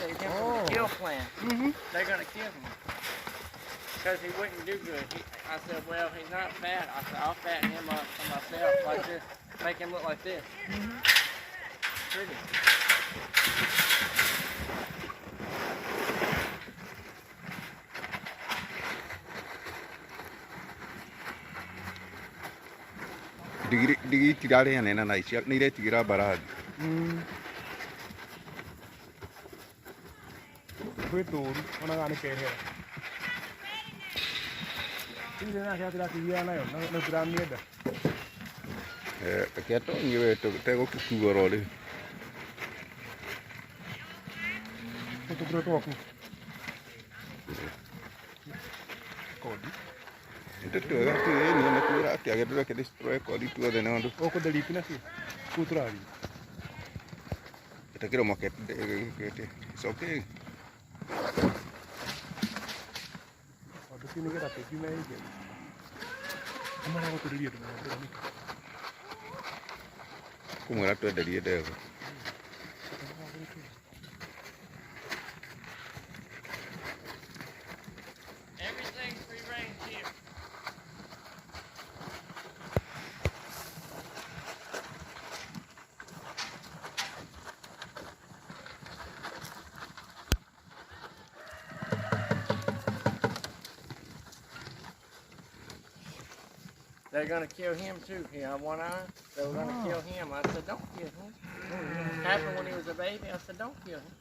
Saved him from the kill plan. They're gonna kill him. Because he wouldn't do good. I said, well, he's not fat. I said, I'll fatten him up for myself like this. Make him look like this. Pretty. Ndigi itirarĩa nene na nĩ iretigĩra mbarathi. Kwĩ tũru onaga nĩ kehera. Hizi nake atirakigia nayo na tũramĩenda. Reke atonye we tegũgĩkua oro rĩu. Tũtũkũrũ twaku. Kodi. Nĩ twega tu ĩni nĩ kwĩra atĩ ndũreke destroy kodi tuothe nĩ ũndũ. Ũkũ delete nacio. Kũu tũrathiĩ. Ĩtakĩrwo market ĩgĩkĩte. It's okay. Tondũ cio nĩgetha tũkiume nje. Nĩ maragũtũrĩria ndũmendera nĩkĩ? Kũmwĩra twenderie ndegwa. Everything's free range here. They're gonna kill him too. He had one eye. They were gonna kill him. I said, don't kill him. Happened when he was a baby. I said, don't kill him.